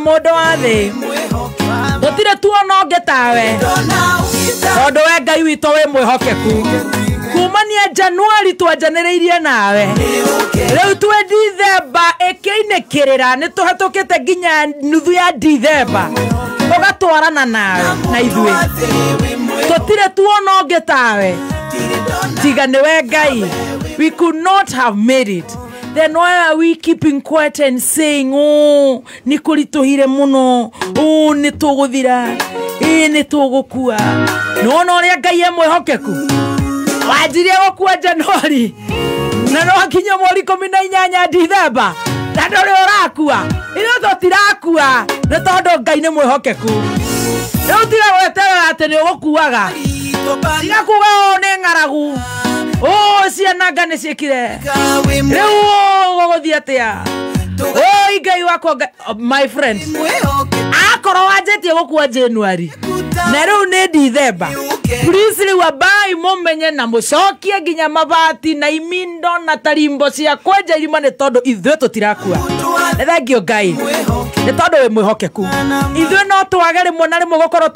mũndũ wa thĩ. Gũtirĩ tuona ũngĩ tawe, tondũ we Ngai witũ wĩ mwĩhokeku. Kumania Januari twanjanĩrĩirie nawe, rĩu twĩ Dithemba ĩkĩinĩkĩrĩra, nĩ tũhetũkĩte nginya nuthu ya Dithemba, ũgatwarana nawe na ithuĩ. Tũtirĩ tuona ũngĩ tawe, tiga nĩwe Ngai. We could not have made it. Then why are we keeping quiet and saying, oh, nĩ kũritũhire mũno, oh, nĩ tũgũthira, ĩ nĩ tũgũkua. Nĩwona ũrĩa Ngai e mwĩhokeku? Wanjirie gũkua Januari na no akinya mweri 18 Dithemba na ndũrĩ ũrakua. Ithuĩ tũtirakua nĩ tondũ Ngai nĩ mwĩhokeku. Rĩu tiga gweterera atĩ nĩ ũgũkuaga, tiga kuga ũũ nĩ ng'aragu, ũũ ciana nga nĩ ciĩkire, rĩu ũgũthiĩ atĩa? Oi Ngai wakwa, my friend, akorwo wanjĩtie gũkua Januari na rĩu nĩ Dithemba, please rĩu ambai mũmenye na mũcokie nginya mabati na imindo na tarimbo cia kwenja irima, nĩ tondũ ithuĩ tũtirakua. Nĩ thengio Ngai nĩ tondũ wĩ mwĩhokeku. Ithuĩ no twage rĩmwe na rĩmwe gũkorwo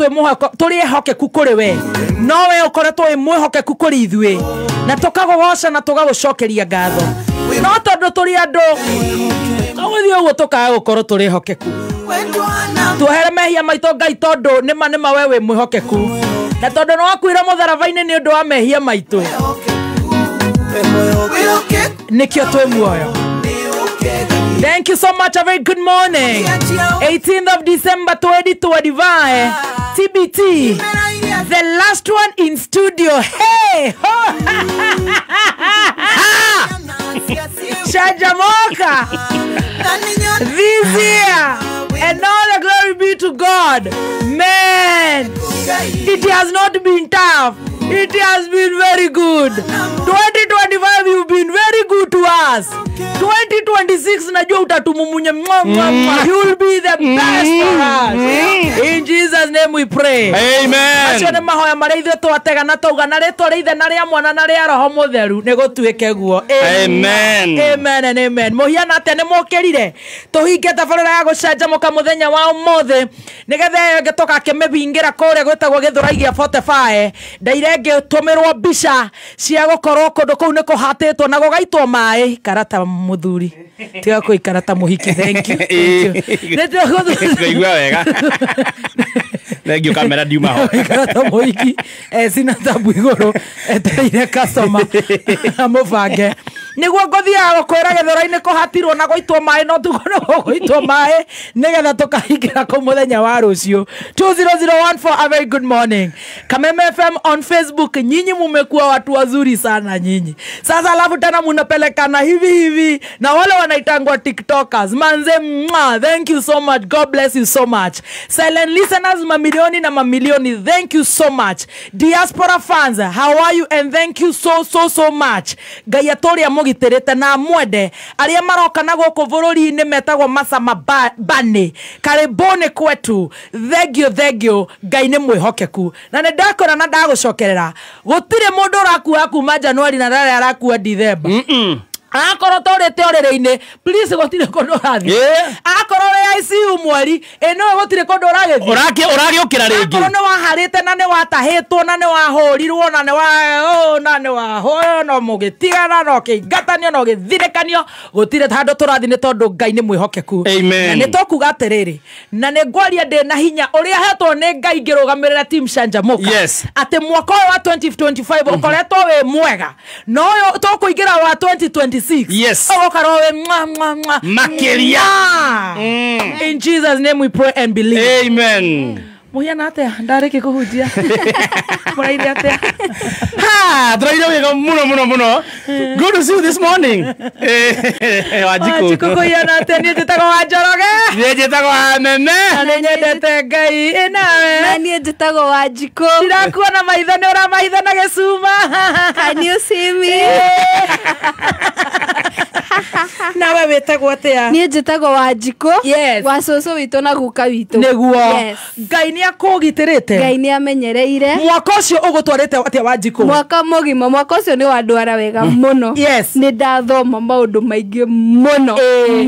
tũrĩ ehokeku kũrĩ we, no we ũkoretwo wĩ mwĩhokeku kũrĩ ithuĩ, na tũkagũgoca na tũgagũcokeria ngatho. No tondũ tũrĩ andũ tũgũthiĩ ũguo tũkaga gũkorwo tũrĩ ehokeku. Tuohere mehia maitũ Ngai, tondũ nĩma nĩma we wĩ mwĩhokeku, na tondũ nĩ wakuire mũtharaba-inĩ nĩ ũndũ wa mehia maitũ, nĩkĩo twĩ muoyo. Thank you so much. A very good morning. 18th of December 2025. TBT, the last one in studio. Hey! Shajamoka this year, and all the glory be to God. Man, it has not been tough. It has been very good. 2025, you've been very good to us. 2026, najua utatumumunya. You will be the best for us. In Jesus' name we pray. Amen. Acio nĩ mahoya marĩa ithuĩ twatega na twauga na rĩtwa rĩa Ithe na rĩa Mwana na rĩa Roho Mũtheru nĩ gũtuĩke guo. Amen. Amen and amen. Mũhiana atĩa nĩ mũkĩrire? Tũhinge tabarĩra ya gũcanjamũka mũthenya wa ũmũthĩ nĩgetha ĩyo ĩngĩ tũgakĩmĩhingĩra kũrĩa gwĩtagwo Gĩthũrai gĩa 45. Ndaire ngĩtũmĩrwo mbica cia gũkorwo kũndũ kũu nĩ kũhatĩtwo na gũgaitwo maĩ. Karata mũthuri, tiga kũikara ta mũhiki. Thank you. Ngaigua wega. Thank you, kamera ndiuma ho. Karata mũhiki sina tabu igũrũ etereire customer amũbange. Nĩguo ngũthiaga gũkwĩra Gĩthũrai-inĩ kũhatirwo na gũitwo maĩ, no tugo nĩ gũgũitwo maĩ nĩgetha tũkahingĩra kũu mũthenya wa rũciũ. 20014, a very good morning. Kameme FM on Facebook, nyinyi mumekuwa watu wazuri sana nyinyi. Sasa alafu tena munapelekana hivi hivi na wale wanaitangwa TikTokers. Manze, mwa, thank you so much. God bless you so much. Silent listeners, mamilioni na mamilioni, thank you so much. Diaspora fans, how are you? And thank you so so so much. Ngai atũrĩa mũgitĩrĩte na mwende arĩa maroka na gũkũ bũrũri-inĩ metagwo Masama Bani, karibuni kwetu. Thank you, thank you. Ngai nĩ mwĩhokeku na nĩ ndakora na ndagũcokerera. Gũtirĩ mũndũ ũrakua kuma Januari na ndarĩa arakua Dithemba. Akorwo tũrĩte ũrĩrĩ-inĩ, please gũtirĩ kũndũ ũrathiĩ. Akorwo wĩ ICU mweri ĩno, gũtirĩ kũndũ ũragĩthiĩ. Ũragĩũkĩra rĩngĩ. Akorwo nĩ waharĩte na nĩ watahĩtwo na nĩ wahũrirwo na nĩ wa na nĩ wahũrwo na mũgĩtigana na ũkĩingatanio na ũgĩthirĩkanio, gũtirĩ handũ tũrathiĩ nĩ tondũ Ngai nĩ mwĩhokeku. Amen. Na nĩ tũkuga atĩrĩrĩ, na nĩ ngwaria ndĩ na hinya ũrĩa hetwo nĩ Ngai ngĩrũgamĩrĩra team Canjamũka. Yes. Atĩ mwaka ũyũ wa 2025 ũkoretwo wĩ mwega, na ũyũ tũkũingĩra wa 2026. Yes. Ũgũkorwo wĩ mwa mwa mwa Makĩria. In Jesus' name we pray and believe. Amen. Mũhiana atĩa? Ndarĩkia kũhunjia. Mũraire atĩa? Ha, tũraire wega mũno mũno mũno. Good to see you this morning. Wanjikũ. Wanjikũ kũhiana atĩa? Niĩ njĩtagwo Wanjoroge. Niĩ njĩtagwo Wameme. Na nĩ nyendete Ngai ĩnawe. Na niĩ njĩtagwo Wanjikũ. Ndirakuona maitho, nĩ ũramahitha na gĩcuma. Can you see me? Nawe wĩtagwo atĩa? Niĩ njĩtagwo Wanjikũ. Yes. Wa cũcũ witũ na guka witũ. Nĩguo. Yes. Ngai nĩ akũgitĩrĩte. Ngai nĩ amenyereire. Mwaka ũcio ũgũtwarĩte atĩa Wanjikũ? Mwaka mũgima, mwaka ũcio nĩ wandwara wega mũno. Yes. Nĩ ndathoma maũndũ maingĩ mũno.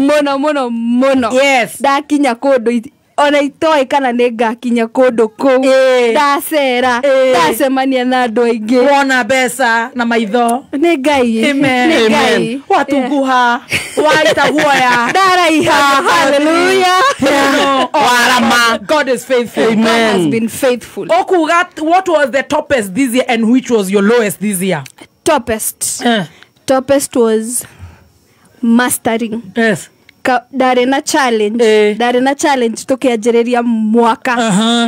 Mũno mũno mũno. Yes. Ndakinya kũndũ ona itoĩ kana nĩ ngakinya kũndũ kũu. Ndacera, ndacemania na andũ aingĩ. Wona mbeca na maitho. Nĩ Ngai. Amen. Nĩ Ngai. Watunguha, waita guoya. Ndaraiha. Hallelujah. Warama. God is faithful. Amen. God has been faithful. Okuga, what was the toppest this year and which was your lowest this year? Toppest. Toppest was mastering. Yes. Ndarĩ na challenge. Ndarĩ na challenge tũkĩanjĩrĩria mwaka.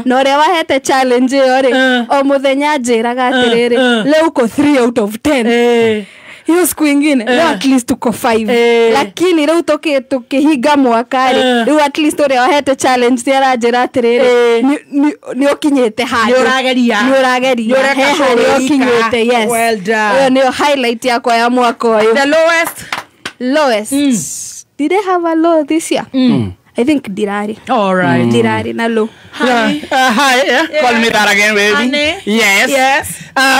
Na ũrĩa wahete challenge ĩyo rĩ, o mũthenya njĩraga atĩrĩrĩ, leo uko 3 out of 10. Hiyo siku ingine leo at least uko 5. Lakini rĩu tũkĩhinga mwaka rĩ, rĩu at least ũrĩa wahete challenge nĩ aranjĩra atĩrĩrĩ, nĩ ũkinyĩte handũ. Nĩ ũrageria. Nĩ ũrageria. He harĩa ũkinyĩte, yes. Well done. Ĩyo nĩyo highlight yakwa ya mwaka ũyũ. The lowest? Lowest. Did I have a low this year? I think Dirari. All right. Dirari na low. Hi. Hi. Yeah. Yeah. Call me that again, baby. Honey. Yes. Yes.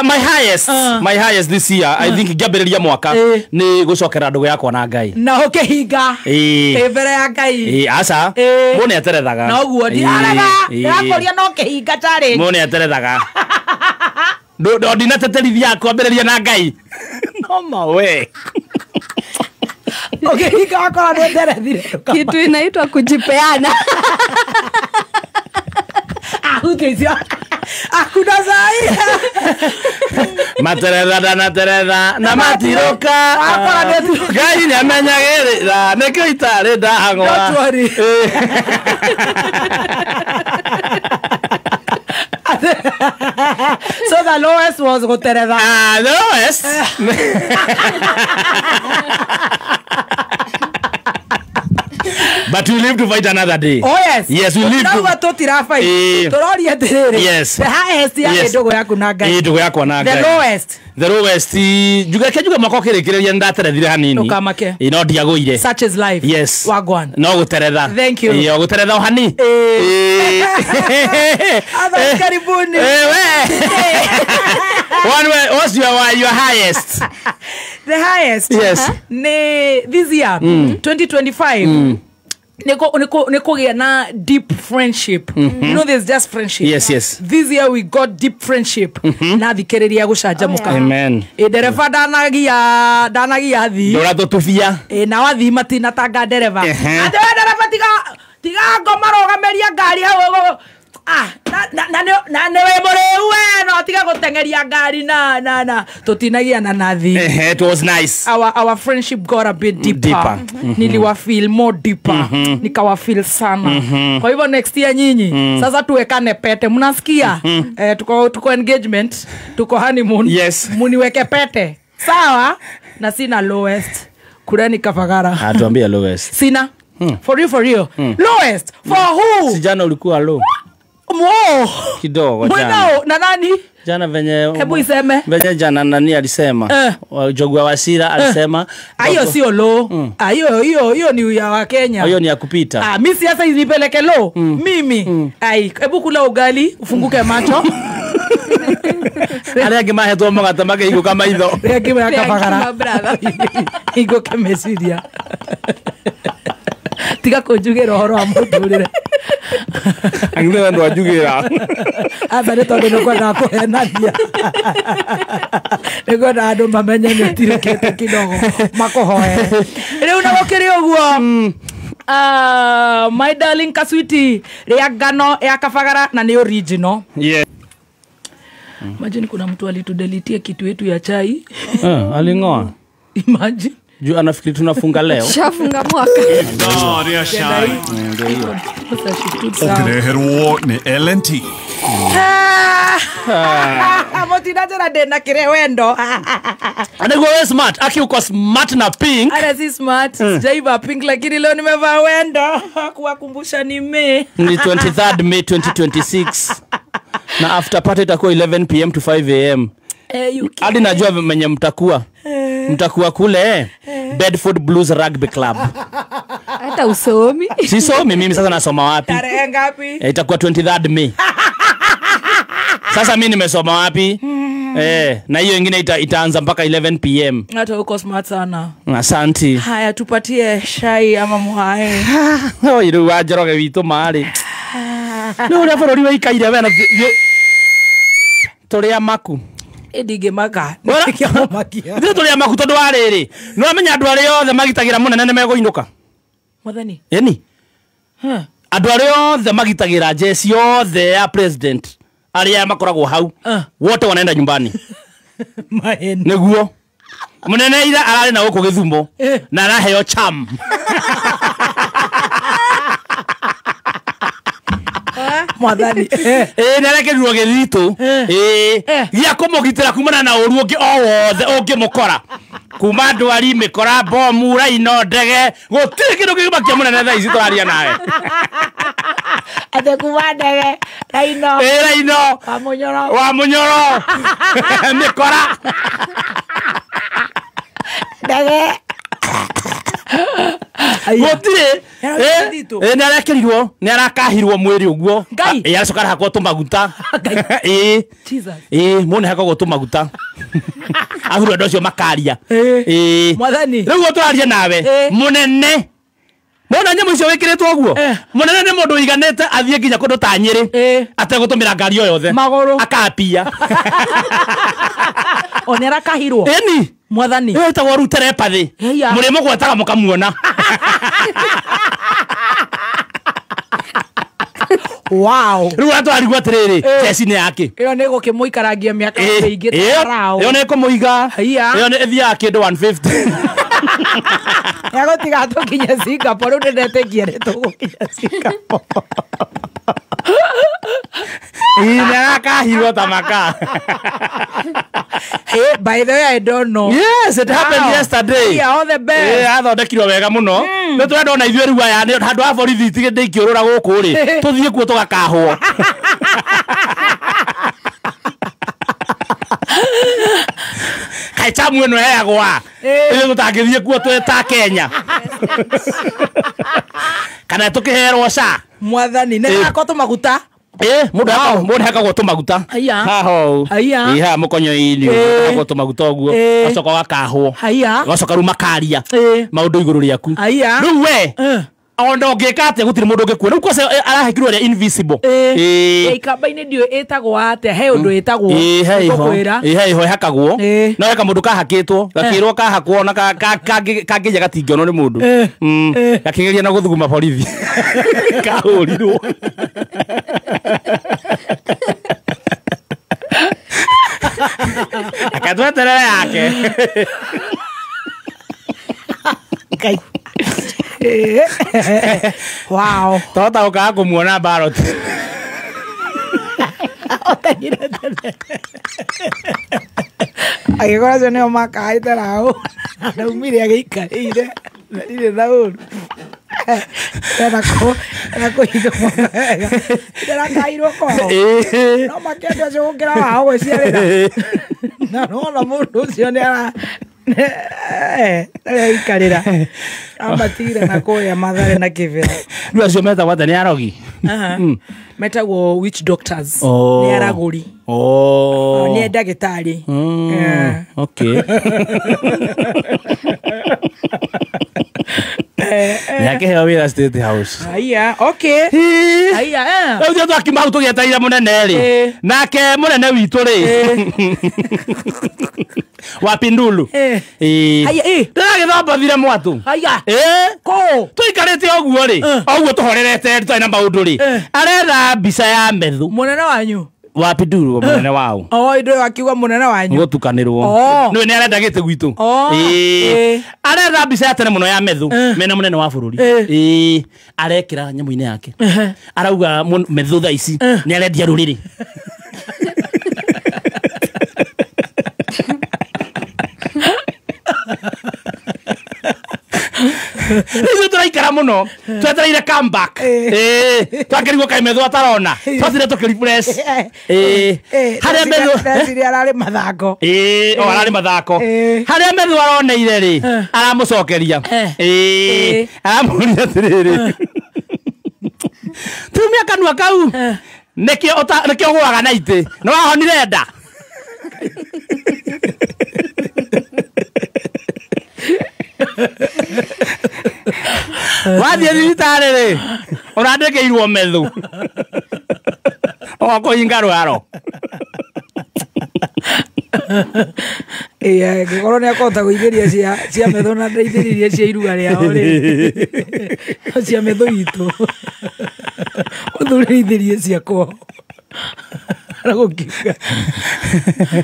My highest. My highest this year. I think ngĩambĩrĩria mwaka nĩ gũcokera ndũgũ yakwa na Ngai. Na ũkĩhinga. Mbere ya Ngai. Aca. Mũndũ nĩ aterethaga. Na ũguo ndirarega. Ndĩrakũria no kĩhinga challenge. Mũndũ nĩ aterethaga. Ndo ndinateterithia kwambĩrĩria na Ngai. No mawe. Okay, wakora nĩ nderethire. Kitu inaitwa kujipeana. Ahutia. Hakuna zai. Materetha na teretha na matiroka. Wakora nĩ Ngai nĩ amenyagĩrĩra nĩkĩo itarĩ ndagwa. Don't worry. So the lowest was guteretha. The lowest. But we live to fight another day. Oh yes. Yes, we live. Now tutirafight. Turoria atiriri. Yes. The highest ya ndugu yaku na Ngai. Ndugu yakwa na Ngai. The lowest. The lowest. Njuge mwaka ũkĩrĩkĩrĩria nĩndaterethire hanini. Ndũkamake. No ndiagũire. Such is life. Yes. Wagwan. No guteretha. Thank you. Ĩĩ, guteretha o hani. Other karibuni. One way, what's your highest? The highest. Yes. Ne this year 2025. Niko na deep friendship. You know there's just friendship. Yes, yes. This year we got deep friendship. Na thikiriria gucanjamuka. Amen. Ndereba ndanagia thi. Ndora tutubia. Na wathi matinatanga ndereba. Ate we ndereba tiga ngoma rũgamĩria ngari hau. Na nĩ wĩ mũrĩu we no tiga gũteng'eria ngari na tutinagia na nathi. It was nice. Our friendship got a bit deeper. Niliwa feel more deeper. Nikawa feel sana. Kwa hivyo next year nyinyi sasa tuwekane pete, mnasikia? Tuko engagement, tuko honeymoon. Yes. Muniweke pete. Sawa? Na sina lowest. Kureni Kafagara. Atuambie lowest. Sina. For real, for real. Lowest for who? Si jana ulikuwa low. Mo kidogo jana. Na nani? Jana venye hebu iseme. Venye jana nani alisema? Jogwa Wasira alisema hiyo sio low. Hiyo hiyo ni ya wa Kenya. Hiyo ni ya kupita. Mimi siasa inipeleke low. Mimi. Ai, hebu kula ugali ufunguke macho. Arĩa angĩ mahetwo mũgate makĩhingũka maitho. Arĩa angĩ makabagara. Hingũke meciria. Tiga kũnjugĩra ũhoro wa mũtũrĩre. Angĩrĩ andũ anjugĩra. Aba nĩ tondũ nĩkwendaga kũhenania. Nĩkwenda andũ mamenye nĩ ũtirĩkĩte kidogo makũhoere. Rĩu na gũkĩrĩ ũguo. My darling Kaswiti rĩa ngano ya Kabagara na nĩ original. Yeah. Imagine kuna mtu alitudelitia kitu yetu ya chai. Alingoa. Imagine. Juu anafikiri tunafunga leo. Shafunga mwaka. Ũkĩreherwo nĩ L&T. Motinajera ndĩna kĩrĩa wendo. Anagua we smart. Aki uko smart na pink. Ana si smart. Sijaiva pink lakini leo nimevaa wendo. Kuwakumbusha ni May. Ni 23rd May 2026. Na after party itakuwa 11 p.m. to 5 a.m. Hadi najua menye mtakuwa. Mtakuwa kule Bedford Blues Rugby Club. Hata usomi. Sisomi mimi, sasa nasoma wapi? Tarehe ngapi? Itakuwa 23 May. Sasa mimi nimesoma wapi? Na hiyo ingine itaanza mpaka 11 PM. Hata uko smart sana. Asante. Haya, tupatie shai ama muhae. Oh, iru wa Njoroge witũ marĩ. No ũrĩa bũrũri wĩikaire we na tũrĩa maku. Ndingĩmaka. Ithuĩ tũrĩa maku tondũ wa rĩrĩ. Nĩ wamenya andũ arĩa othe magitagĩra mũnene nĩ megũinũka. Mwathani. Ĩni. Andũ arĩa othe magitagĩra jeci othe ya president arĩa makoragwo hau wote wanaenda nyumbani. Nĩguo. Mũnene ira ararĩ na gũkũ Gĩthumo na araheo cham. Mwathani. Nĩarekerirwo gĩthitũ. Gĩa kũmũgitĩra kumana na ũru ũngĩ o wothe ũngĩmũkora. Kuma ndwari, mĩkora, bomu, raino, ndege, gũtirĩ kĩndũ kĩngĩmakia mũnene thaa ici tũraria nawe. Atĩ kuma ndege, raino. Raino. Wa mũnyoro. Wa mũnyoro. Mĩkora. Ndege. Gũtirĩ. Nĩarekerirwo, nĩarakahirwo mwĩrĩ ũguo. Aracoka arahakwo tũmaguta. Mũndũ nĩahakagwo tũmaguta. Ahurwo andũ acio makaria. Mwathani. Rĩu ũguo tũraria nawe, mũnene. Mona nyamũ icio wĩkĩrĩtwo ũguo? Mũnene nĩ mũndũ ũiganĩte athiĩ nginya kũndũ ta Nyĩrĩ ategũtũmĩra ngari o yothe. Magũrũ. Akapia. O nĩarakahirwo. Ĩni. Mwathani. Ĩtagwo rĩu terepathĩ. Mũrĩmũgwetaga mũkamuona. Wow. Rĩu atwarigwo atĩrĩrĩ, jeci nĩ yake. Ĩyo nĩ gũkĩmũikarangia mĩaka mĩingĩ ta rao. Ĩyo nĩ ĩkũmũiga. Ĩyo nĩ ĩthiaga kĩndũ 150. Nĩagũtiga tũkinye Singapore, rĩu nĩndetĩkia nĩ tũgũkinya Singapore. Nĩarakahirwo ta makaa. Hey, by the way, I don't know. Yes, it happened yesterday. Yeah, all the best. Athondekirwo wega mũno. Nĩ tũrenda ona ithuĩ rĩu aya handũ ha borithi itigĩte ikĩũrũra gũkũ rĩ, tũthiĩ kuo tũgakahwo. Kaĩ chamu ĩno ĩheagwo a? Ithuĩ tũtangĩthiĩ kuo twĩ ta Kenya. Kana tũkĩherwo ca. Mwathani, nĩ hakwo tũmaguta. Mũndũ nĩhakagwo tũmaguta. Haha ũũ. Haha mũkonyo-inĩ ũguo, tũmaguta ũguo, ũgacoka ũgakahwo. Ũgacoka rĩu makaria maũndũ igũrũ rĩaku. Rĩu we ona ũngĩka atĩa gũtirĩ mũndũ ũngĩkuona. Rĩu kwanza arahekirwo ũrĩa invisible. Ikamba-inĩ ndiũĩ ĩtagwo atĩa, he ũndũ ĩtagwo. Ngũkwĩra. He iho ĩhakagwo. No he kamũndũ kahakĩtwo, gakĩrwo kahakwo na kangĩiya gatingĩonwo nĩ mũndũ. Gakĩgeria na gũthuguma borithi. Kahũrirwo. Akatweterere yake. Ngai. Wow. Tota ũkaga kũmuona Barot. Ũteng'ire tene. Agĩkora acio nĩo makaĩte raũ. Araumire agĩikarĩire. Na ndirĩ na ũru. Ena kũhithwo wega. Ndarakairwo kwao. No makĩenda acio gũkĩra wao gwĩciarĩra. Na nĩwona mũndũ ũcio nĩ ara ndaraikarĩra. Amatigire na kũrĩa Mathare na Kĩbĩra. Rĩu acio metagwo atĩa, nĩ arogi? Metagwo witch doctors. Nĩ aragũri. Nĩ ndagĩtarĩ. Okay. Nĩakĩheo wĩra State House. Haiya, okay. Haiya, Rĩu ithuĩ twakiuma hau tũgĩetereire mũnene rĩ. Nake mũnene witũ rĩ. Wa Pindulu. Haiya, Ndĩragĩthombothire mwatũ. Haiya. Kũ? Tũikarĩte ũguo rĩ. Ũguo tũhorerete tũtarĩ na maũndũ rĩ. Aretha mbica ya Methu. Mũnene wanyu? Wa Pindulu mũnene wao. Indo akiuga mũnene wanyu. Gũtukanĩrwo. Nĩwe nĩ arenda gĩtĩ gwitũ. Aretha mbica ya tene mũno ya Methu mena mũnene wa bũrũri. Arekĩra nyamũ-inĩ yake. Arauga Methu thaa ici nĩ arendia rũrĩrĩ. Rĩu tũraikara mũno twetereire comeback. Twakĩrigwo kaĩ metho atarona twathire tũkĩrefresh. Harĩa metho ndeciria ararĩ mathako. O ararĩ mathako. Harĩa metho aroneire rĩ aramũcokeria. Aramũria atĩrĩrĩ tumia kanua kau nĩkĩo ũgũaga na itĩ nĩ wahonire nda. Wathiĩ thibitarĩ rĩ ũrandĩkĩirwo methu ũgakũhinga rwaro. Angĩkorwo nĩ akũhota gũithĩria cia metho na ndaithĩrĩrie cia iruga rĩao rĩ cia metho itũ mũthuri ithĩrie cia kwao aragũkiuga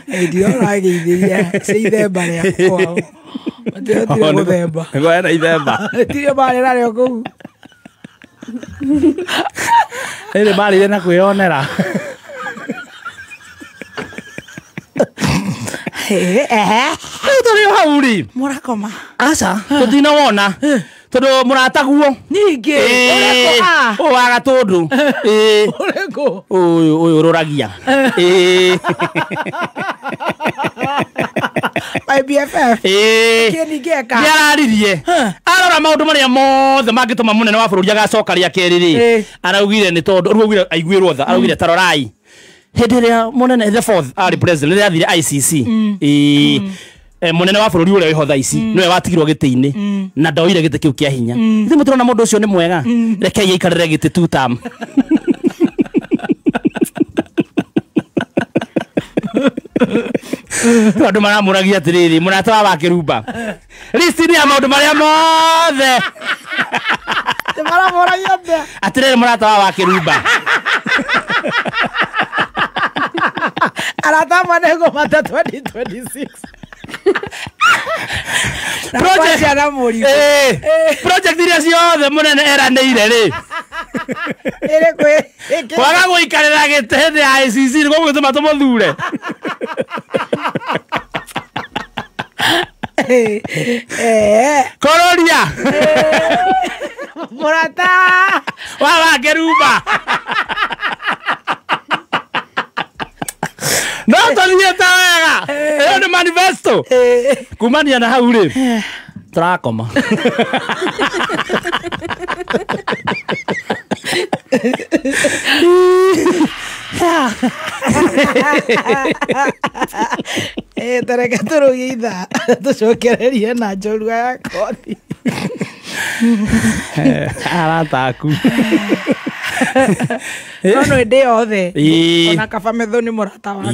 ndirona agĩithĩria cia ithemba rĩa kwao matihotire gũthemba nĩguo hena ithemba tirio marĩ narĩo kũu rĩrĩ marĩire na kwĩyonera. Rĩu tũrĩ o hau rĩ mũrakoma aca tũtinawona tondũ mũrataguo ningĩ ũyũ wa Gatũndũ ũrĩkũ ũyũ ũrũragia my BFF kĩ ningĩ eka nĩ araririe arora maũndũ marĩa mothe mangĩtũma mũnene wa bũrũri agacoka rĩa kerĩ rĩ araugire nĩ tondũ rĩu augire aiguĩrwo tha araugire tarorai hĩndĩ ĩrĩa mũnene the fourth arĩ president rĩrĩa athire ICC mũnene wa bũrũri ũrĩa wĩho thaa ici nĩwe watigirwo gĩtĩ-inĩ na ndoire gĩtĩ kĩu kĩa hinya. Ithuĩ mũtũrona mũndũ ũcio nĩ mwega rekei aikarĩre gĩtĩ two term. Andũ maramũragia atĩrĩrĩ mũrata wa Wakĩrumba list-inĩ ya maũndũ marĩa mothe maramũragia atĩa atĩrĩrĩ mũrata wa Wakĩrumba arata amwe mata 2026 project iria ciothe mũnene eranĩire rĩ kwaga gũikarĩra gĩtĩ hĩndĩ ya ICC nĩguo gũgĩtũma tũmũthure. Kororia mũrata wa Wakĩrumba no tũthiĩte wega ĩyo nĩ manifesto kumania na hau rĩ tũrakoma. Tareke tũrũgie ithaa tũcokererie na njorua ya kothi. Arata aku no no ĩndĩ yothe ona kaba metho nĩ mũrata wakwa.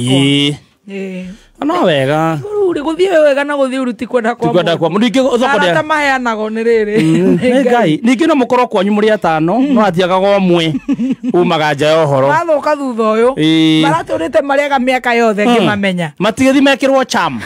No wega rĩu gũthiĩ wega na gũthiĩ ũru ti kwenda kwa mũndũ. Ningĩ thoko arata maheanagwo nĩ rĩrĩ nĩ Ngai. Ningĩ no mũkorwo kwanyu mũrĩ atano no hatiagaga ũmwe umaga nja ya ũhoro mathũka thutha ũyũ maratũrĩte marĩaga mĩaka yothe ngĩmamenya matigĩthi mekĩrwo charm.